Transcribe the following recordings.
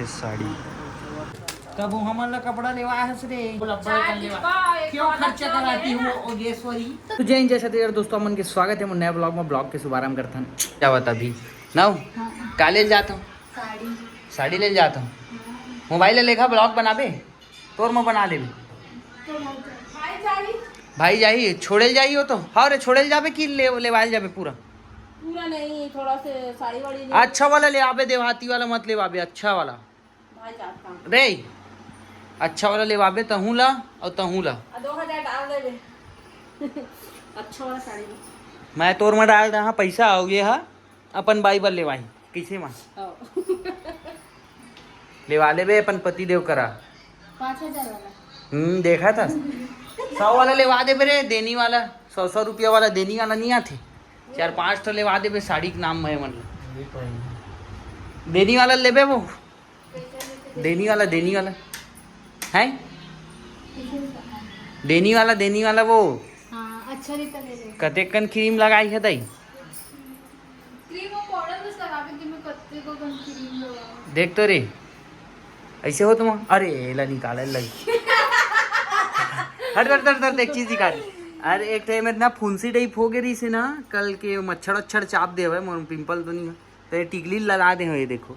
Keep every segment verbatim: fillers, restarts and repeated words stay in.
साड़ी। कब हमन ला कपड़ा लेवा हस रे? क्यों खर्चा कराती हूँ ओगेश्वरी? तो जय हिंद, जय छत्तीसगढ़ दोस्तों, मन के स्वागत है मोर नया ब्लॉग में। ब्लॉग के शुभारंभ करथन। क्या बता अभी? नाउ? हाँ। का ले जात हूँ? साड़ी। साड़ी ले जात हूँ। हाँ। मोबाइल ले लेखा ब्लॉग बनाबे? तोर में बना लेबे। तो भाई जाही? भाई जाही, छोड़े जाही हो तो। हाँ रे, छोड़े जाबे कि ले, लेवाल जाबे पूरा? पूरा नहीं, थोड़ा से साड़ी वाड़ी ले। अच्छा वाला ले आबे, देहाती वाला मत ले आबे, अच्छा वाला। भाई जात का। रे, अच्छा वाला लेवाबे तहूँ ला अउ तहूँ ला। आ, दो हजार डाल देबे। अच्छा वाला साड़ी में। मैं तोर में डाल दे, हाँ, पैसा अउ ये हा अपन बाई बर लेवाही। कइसे मा? आओ। लेवा लेबे अपन पति देव करा। पाँच हजार वाला। हम्म, देखा था। सौ वाला लेवा देबे रे, देनी वाला, सौ, सौ रुपया वाला देनी वाला नहीं आथे। चार पांच ठो लेवा देबे साड़ी के नाम में, मतलब। देनी वाला लेबे वो। देनी वाला, देनी वाला। हैं? देनी वाला, देनी वाला वो। हाँ, अच्छा रहता ले ले। कतेकन क्रीम लगाई है दाई? क्रीम और पाउडर बस लगावे के मैं कत्ते को कन क्रीम लगा। देख तो रे, ऐसे हो तुम। अरे, एला निकाले लगी। हट, हट, हट, हट, एक चीज निकाल। अरे, एक टाइम इतना फुंसी टाइप हो गई रही से ना, कल के मच्छर वच्छर चाप दे हुए, मोर पिंपल तो नहीं है। तो ये टिकली लगा दे हो, ये देखो।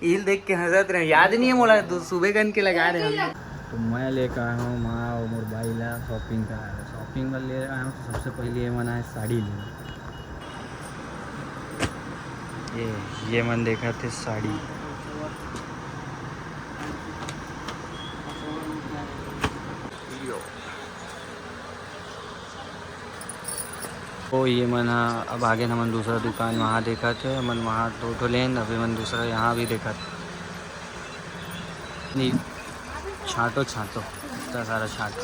इल देख के हंसत रहे, याद नहीं है मोला, तो सुबह गन के लगा रहे हम। तो मैं लेके आया हूँ माँ और मोर भाई ला शॉपिंग का। शॉपिंग बर ले आया हूँ, तो सबसे पहले ये मन आए साड़ी ले। ये, ये मन देखा थे साड़ी। ओ, ये मन हा अब आगे न, हमन दूसरा दुकान वहाँ देखत हे, हमन वहाँ दो ठो लेन, अभी मन दूसरा यहाँ भी देखत। नहीं, छांटो, छांटो, इतना सारा छांटो।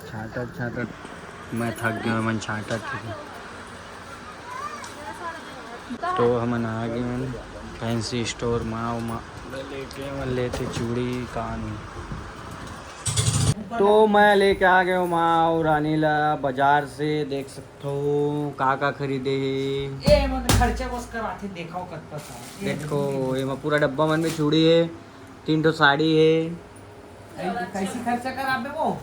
छांटत, छांटत मैं थक गया, मन छांटत, ठीक है। तो हमन आ गए हन फैंसी स्टोर मा, मा लेके, मा लेते चूड़ी कान। तो मैं लेके आ गया हूँ माँ और रानी ला बाजार से, देख सकते हो का का खरीदे हे। ए, मन खर्चा बस कराथे, देखो कत्ता सारा। ए, देखो, एमा पूरा डब्बा मन में चूड़ी है, तीन ठो साड़ी है। ए, कैसी खर्चा कराबे वो?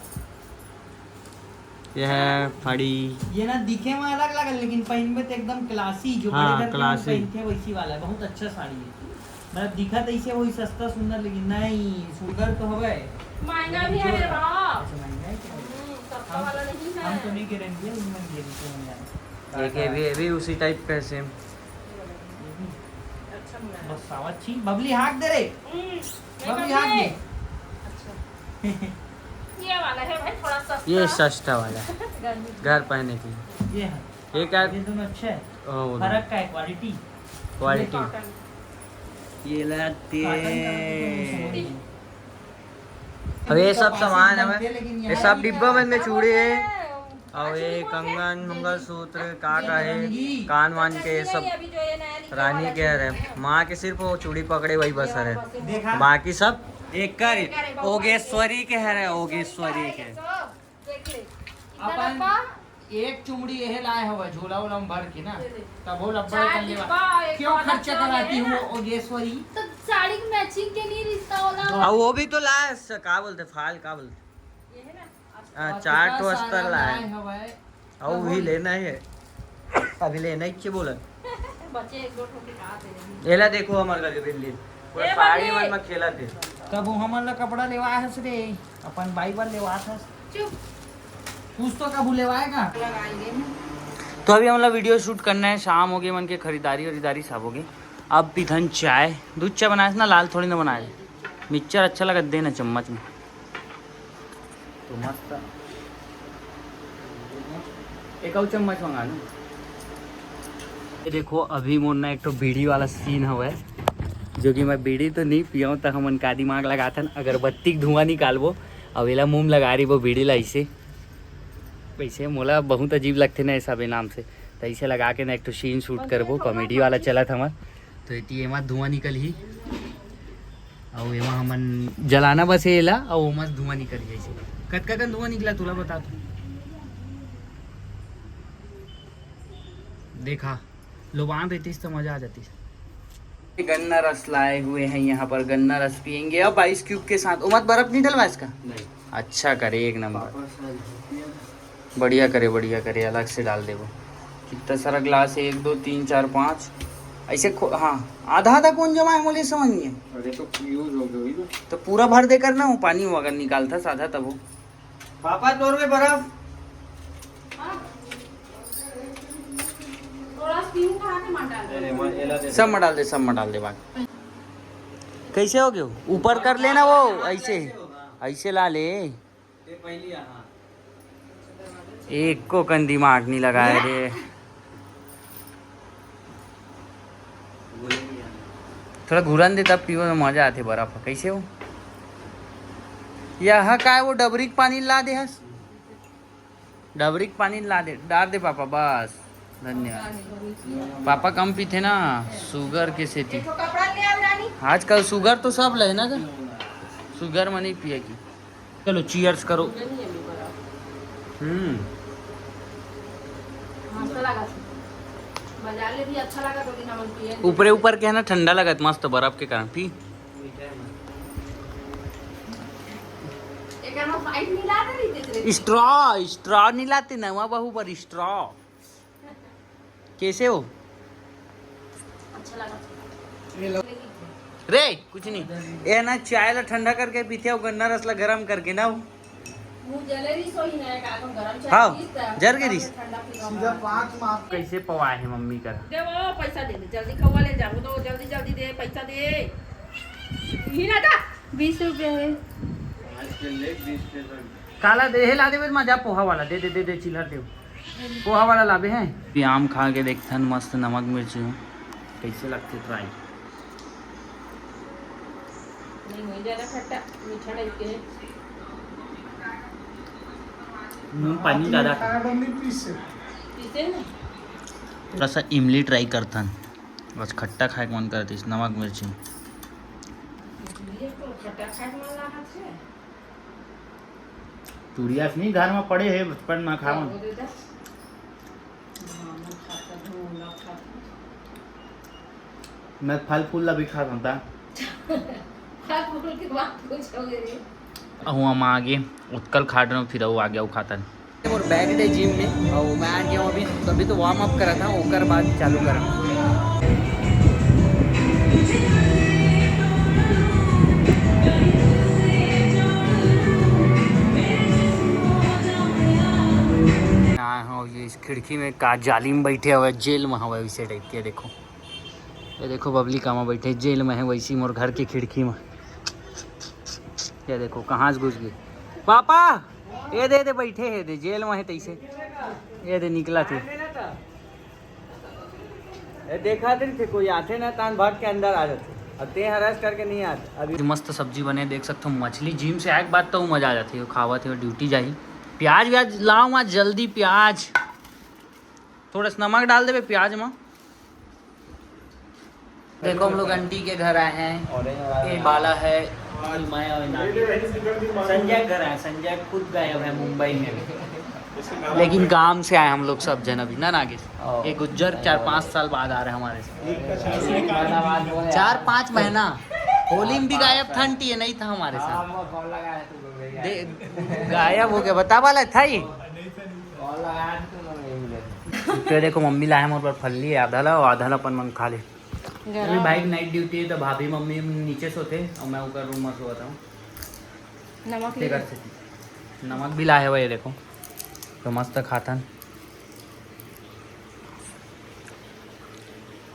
ये है फड़ी। ये ना दिखे में अलग लगल, लेकिन पहनबे तो एकदम क्लासी, जो हाँ, बड़े घर के मन क्लासी। पहनथे वैसी वाला है। बहुत अच्छा साड़ी है, मतलब दिखत ऐसे वही सस्ता सुंदर, लेकिन नहीं, सुंदर तो हवे। महंगा भी है रे बाप। अच्छा, महंगा है क्या? हम्म, सस्ता हम, वाला नहीं है। हम तो नहीं गिरेंगे, उनमें गिरेंगे, उनमें। एक ये भी, ये भी उसी टाइप का है, सेम। ये भी। अच्छा मंगाया। बस सावा छी, बबली हाँक दे रे। हम्म, नहीं बबली हाँक बबली। दे। अच्छा। ये वाला है भाई, थोड़ा सस्ता। ये सस्ता वाला है। गर्मी। घर पहनने के लिए। ये है। ये क्या? ये दोनों अच्छे हैं। हाँ, वो फर्क दोनों। का है, क्वालिटी। क्वालिटी। ये कॉटन। ये लाते। कॉटन का तो कुछ समझ नहीं। अब ये सब सामान है, लेकिन ये यहाँ सब डिब्बा बंद में चूड़ी है। और ये कंगन, मंगलसूत्र, का का है, कान वान के सब रानी के हरे। माँ के सिर्फ वो चूड़ी पकड़े, वही बस हरे। देखा? बाकी सब एकर, ओगेश्वरी के हरे, ओगेश्वरी के। देख ले। अपन एक चुमड़ी यह लाए हवा झोला वोला में भर के ना, ये ले। तब हो लब्बड़ चार कर लेवा। डिब्बा, एक क्यों वाला खर्चा चल कराती है हूँ ना। ओगेश्वरी? तो साड़ी के मैचिंग के नहीं रिश्ता होला। अब वो भी तो लाए, स-, का बोलते, फाल का बोलते? ये है ना, हाँ, अस्तर। चार ठो अस्तर लाए। लाए हवा। अउ भी लेना है, अभी लेना ही बोला। बचे एक दो ठो के का दे देंगे। एला देखो, हमर घर के बिल्ली पूरा ए साड़ी बल्ली। मन में खेलत हे। तब वो हमन ला कपड़ा लेवा हस रे, अपन बाई बर लेवा हस। चुप। कुछ तो कबू लेवाएगा। लगाएंगे ना। तो अभी हमला वीडियो शूट करना है, शाम हो गई, मन के खरीदारी वरीदारी सब हो गई। अब पीथन चाय, दूध चाय बनाए ना, लाल थोड़ी ना बनाए। मिक्सचर अच्छा लगत दे ना चम्मच में। तो मस्त। एक अउ चम्मच मंगा लो। ये देखो, अभी मोर ना एक ठो बीड़ी वाला सीन हवय, जो कि मैं बीड़ी तो नहीं पियाऊँ, त हमन का दिमाग लगाथन, अगरबत्ती के धुआं निकालबो। अब एला मुंह में लगा रही वो बीड़ी ला ऐसे, वैसे मोला बहुत अजीब लगथे ना ये सब नाम से, त ऐसे लगा के ना एक ठो सीन शूट करबो, कॉमेडी वाला चलत हमर। तो एती एमा धुआं निकलही, अउ एमा हमन जलाना बस हे एला, अउ ओमा से धुआं निकलही ऐसे। कतका कन धुआं निकला तोला बता तो। देखा, लोबान रहतीस तो मजा आ जातीस। गन्ना रस लाए हुए हैं यहाँ पर, गन्ना रस पियेंगे अब आइस क्यूब के साथ। उमर, बर्फ नहीं डलवा इसका? नहीं। अच्छा करे, एक नंबर। बढ़िया करे, बढ़िया करे, अलग से डाल देबो। कितना सारा ग्लास है, एक, दो, तीन, चार, पाँच, ऐसे खो-, हाँ, आधा आधा कौन जमा है, मुझे समझ नहीं है। अरे तो यूज हो गई ना। तो पूरा भर देकर ना वो पानी वो अगर निकालता साधा तब वो। पापा, तोर में बर्फ। थोड़ा स्टीम खा के मत डाल। अरे, मैं एला दे सब में डाल दे, सब में डाल दे बात। कैसे हो गयो? ऊपर कर लेना वो, ऐसे, ऐसे ला ले। ये पहली यहाँ। एको कन दिमाग नहीं लगाए रे। थोड़ा घुरन दे, तब पीबे में मजा आथे बर्फ। कैसे हो? यह काय वो डबरी के पानी ला दे हस? डबरी के पानी ला दे, डाल दे पापा, बस। धन्यवाद। पापा कम पीथे ना, शुगर के सेती। एक ठो कपड़ा ले आओ रानी। आजकल शुगर तो सब ले ना का? शुगर में नहीं पिए की। चलो, चीयर्स करो। हम्म। मस्त लागत। बाजार ले भी अच्छा लागत, लेकिन हमन पिए नहीं। ऊपरे ऊपर के है ना, ठंडा लागत, मस्त बर्फ के कारण। पी। एकर में पाइप मिला दे रही थी। स्ट्रॉ, स्ट्रॉ नहीं लाते, नवा बहू बर स्ट्रॉ। कैसे हो? अच्छा लगा। रे, कुछ नहीं। ए ना, चाय ला ठंडा करके पीथे हो, गन्ना रस ला गरम करके ना हो। मुंह जले रही सोई ना, का हम गरम चाय हाँ, पीस त जर के रही। ठंडा पीस। सीधा पाँच मार्क। कैसे पवाए है मम्मी कर? दे वो पैसा दे दे, जल्दी खवा ले जाओ तो, जल्दी जल्दी दे, पैसा दे। हीरा दा। बीस रुपये है। आज के लेट बीस रुपये। काला दे, हे ला देबे, मा जा पोहा वाला दे दे, दे दे, चिल्लर दे। पोहा वाला लाबे हैं। अभी आम खा के देखथन, मस्त नमक मिर्ची हो, कैसे लगथे ट्राई। नहीं हो ज्यादा खट्टा, मीठा टाइप के है। नून पानी ज्यादा। खाना बंद नहीं पीस से। पीसे ना। थोड़ा सा इमली ट्राई करथन, बस खट्टा खाए के मन करतीस, नमक मिर्ची। इसलिए तो खट्टा खाए के मन लागत है। चुड़िया से नहीं, घर में पड़े है, बचपन में खावन। वो दे दे। हाँ, मैं खाता हूँ, ना खाता हूँ। मैं फल फूल ला भी खा सकता। फल फूल के बात कुछ हो गई रे। अहू हम आगे उत्कल खाट रहे, फिर अहू आगे अहू खातन। और बैक डे जिम में, और मैं आ गया हूँ अभी, तभी तो वार्म अप करा था, ओकर बाद चालू करा। हाँ, हाँ, ये इस खिड़की में का जाली में बैठे हुए, जेल में हुए, वैसे टाइप के। देखो, ये देखो, बबली कामा बैठे जेल में है, वैसी मोर घर के खिड़की में। ये देखो, कहाँ से घुस गई पापा। ये दे, दे बैठे है, दे जेल में है तैसे। ये दे निकला थे। ए, देखा दिन के कोई आथे ना, तान भाग के अंदर आ जाथे। अब ते हरास करके नहीं आते। अभी मस्त सब्जी बने, देख सकते हो, मछली। जिम से आए के बाद तो मजा आ जाती है, खावत है, ड्यूटी जाही। प्याज व्याज लाओ, वहाँ जल्दी प्याज, थोड़ा सा नमक डाल देबे प्याज में। देखो, हम लोग आंटी के घर आए हैं। ये बाला है, मैं और नानी। संजय घर आए, संजय खुद गायब है मुंबई में। लेकिन काम से आए हम लोग सब जन अभी ना, नागेश। ये गुज्जर चार पाँच साल बाद आ रहे हैं हमारे साथ। चार पाँच महीना। होली में भी गायब था आंटी, ये नहीं था हमारे साथ। दे-, गायब हो गया, बता वाला था ही। तो देखो, मम्मी लाए मोर बर फल्ली, आधा ला, आधा ला अपन मन खा ले। अभी भाई नाइट ड्यूटी है, तो भाभी मम्मी नीचे सोते और मैं ऊपर रूम में सोता हूँ। नमक ले। नमक भी लाए हुए, ये देखो, तो मस्त खाथन।